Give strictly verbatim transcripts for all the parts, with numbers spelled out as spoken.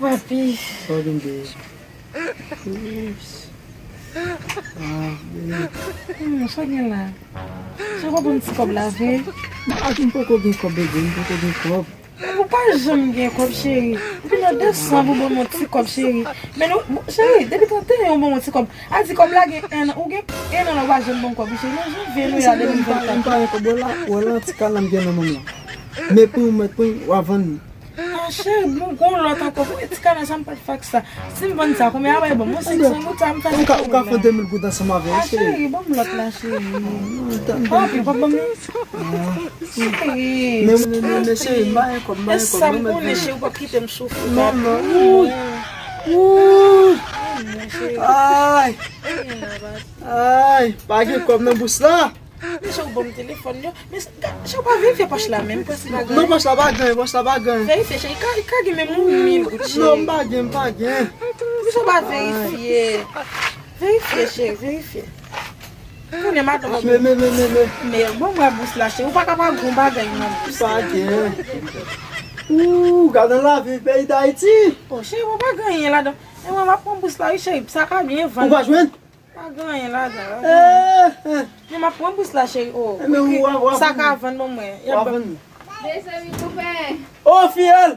Papi. Sa w gen, baby? Oops. Ah, baby. Hmm, sa w gen la? Sa w pa ban m ti kòb la vre? Ah, m poko gen kòb, baby, m poko gen kòb. Ou pa janm gen kòb, cheri. Ou vin nan de san pou ban m yon ti kòb, cheri. Men nou, cheri, depi trannteyen ou ban m yon ti kòb. A di kòb la gen en an, ou gen en an la ou pa janm ban m kòb, cheri. Nan janvye nou ye a de mil vennkat. M pa gen kòb, wè la, wè la, ti kal la m gen nan men m lan. Men pri w mèt pri, w a vann li. Ah, cheri, bon, gon lòt ankò. Pou ti kal la sa m pa t fè ak sa. Si m vann sa, konbyen a bay ban m? Mwen senk san goud sa m fè. Ou ka, ou ka fè de mil goud ansanm avè l, cheri. Ah, cheri, ban m lòt la, cheri. Papi, w ap ban m li? Cheri. Men, men, men, men, cheri, m pa gen kòb, m pa gen kòb, non, men, cheri, ou p ap kite m soufri. Non, non. Ooh. Ooh. Ay. Ay, pa gen kòb nan bous la. Men cheri, ou ban m telefòn yo. Men cheri, ou pa verifye pòch la menm, pou si pa gen. Non, pòch la pa gen, pòch la pa gen. Verifye, cheri, ka, ka gen menm yon mil goud, cheri. Non, m pa gen, m pa gen. Men cheri, ou pa verifye. Verifye, cheri, verifye. Konnen madanm ap. Men, men, men, men, men. Men bon, mwen bous la, cheri. Ou pa ka pa gon bagay nan bous la. Pa gen. Ooh, gade lavi peyi Dayiti. Oh, cheri, ou pa gen anyen ladan. E mwen, m ap pran bous la, wi, cheri. Sa ka byen vann. Ou pa jwenn? Pa gen anyen ladan. Eh, eh. Men m ap pran bous la, cheri. Oh, men ou, ou, ou, sa ka vann, ban mwen. Y ap vann. Mezanmi, koupe. Oh, fiyèl.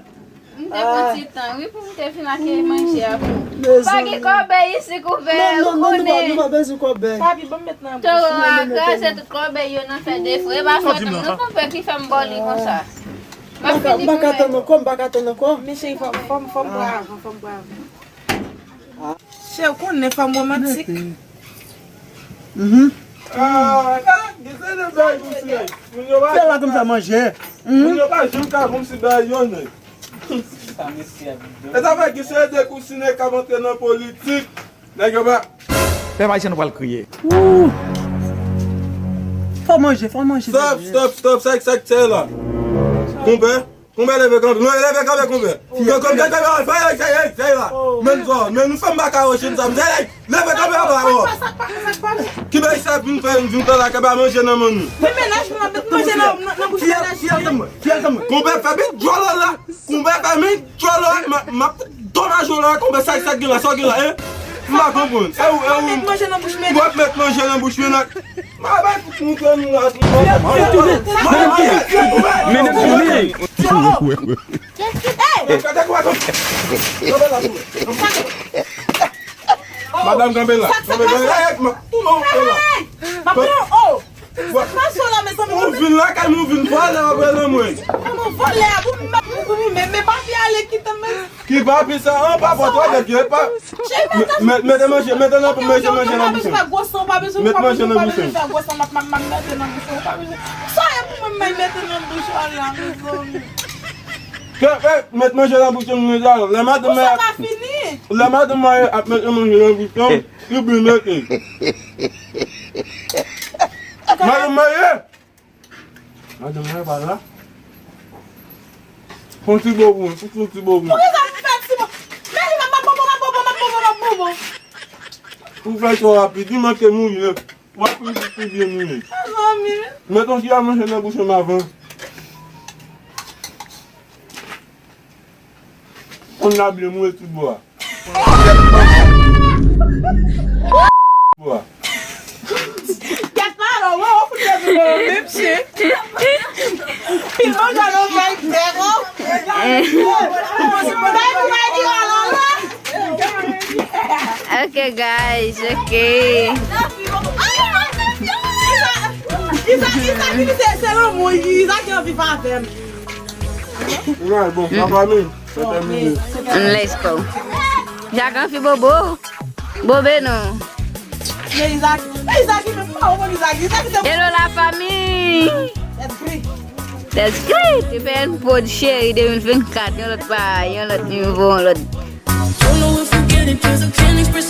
M te pran ti tan, wi, pou m te vin ak manje a pou ou. Pa gen kòbèy isi, koupe, ou konnen. Non, non, non, nou pa, nou pa bezwen kòbèy. Papi, ban m met nan bouch. Toro a kraze tout kòbèy yo nan fè defo. E pa fòt nou, koupe, ki fè m ba w li konsa. M ap fini, koupe. M pa ka tann ankò, m pa ka tann ankò. Men cheri, fò, fò, fò m pran avan, fò m pran avan. Cheri, ou konnen fanm womantik. Mhm. Ah, ah, gen se de bagay konsi nèg. Moun yo pa. Fè la konsa manje. Moun yo pa janm ka konsi bagay yo nèg. E sa fè gen se de konsi nèg k ap antre nan politik. Nèg yo pa. Pèp ayisyen nou pral kriye. Ooh. Fò manje, fò manje. Stop, stop, stop. Sa, sa, sa la. Konpè. Konbyen leve kanpe? Non, leve kanpe konbyen? Konbyen, konbyen, konbyen, fè, fè, fè, fè la. Men zò, men nou fè m pa ka wè chen sa. Leve kanpe anba, o. Ki bay sa vin fè, vin fè la, ka ba manje nan men nou. Men mennaj mwen ap met manje nan, nan, nan bouch mennaj mwen. Fiyèl tann mwen, fiyèl tann mwen. Konbyen fè bit djòlò la. Konbyen fè bit djòlò la. Ma, ma, domaj la, konbyen sa, sa gen la, sa gen la, hein? M pa konprann. E ou, e ou. W ap met manje nan bouch mennaj. W ap met manje nan bouch mennaj. Madanm kanpe la. Kanpe la. Ou vin lakay mwen, ou vin vòlè apre nan mwen. Men papi ale kite m. Ki papi sa? An, pa fòt wè nèg yo, e pa. Mete manje, mete nan, manje, manje nan bouch mwen. Met manje nan bouch mwen. Ke, e, met manje nan bouch mwen la. Lè madanm mwen, lè madanm mwen ap mete manje nan bouch mwen, li byen mete. Madanm mwen ye. Madanm mwen pa la. Fon ti bo pou mwen, fon ti bo pou mwen. Poukisa m fè ti bo? Men li m ap bobo, m ap bobo, m ap bobo, m ap bobo. Ou fè twò rapid, li manke mouri. W ap pi, pi byen mouri. Mezanmi. Met yon ti a manje nan bouch mwen avan. Konn la byen mouri ti bo a. Kèt la, alò, wè, ou fout leve, menm chen. Pil manje nan fèy tèt, o. Bay pou bay di, alò, la. Ok, guys, ok. Isa, Isa, Isa, ki se, se lanmou, Isa ki anvi avè m. Bon, sa pa men. Let's go. Jak anvi bobo. Bobe nou. Men Izaki, men Izaki menm pa ou konn Izaki. Izaki se. Hello la famille. That's great. That's great. Te fè yon pwod cheri de mil vennkat, yon lòt pa, yon lòt nivo, yon lòt. Don't know if you get it, 'cause I can't express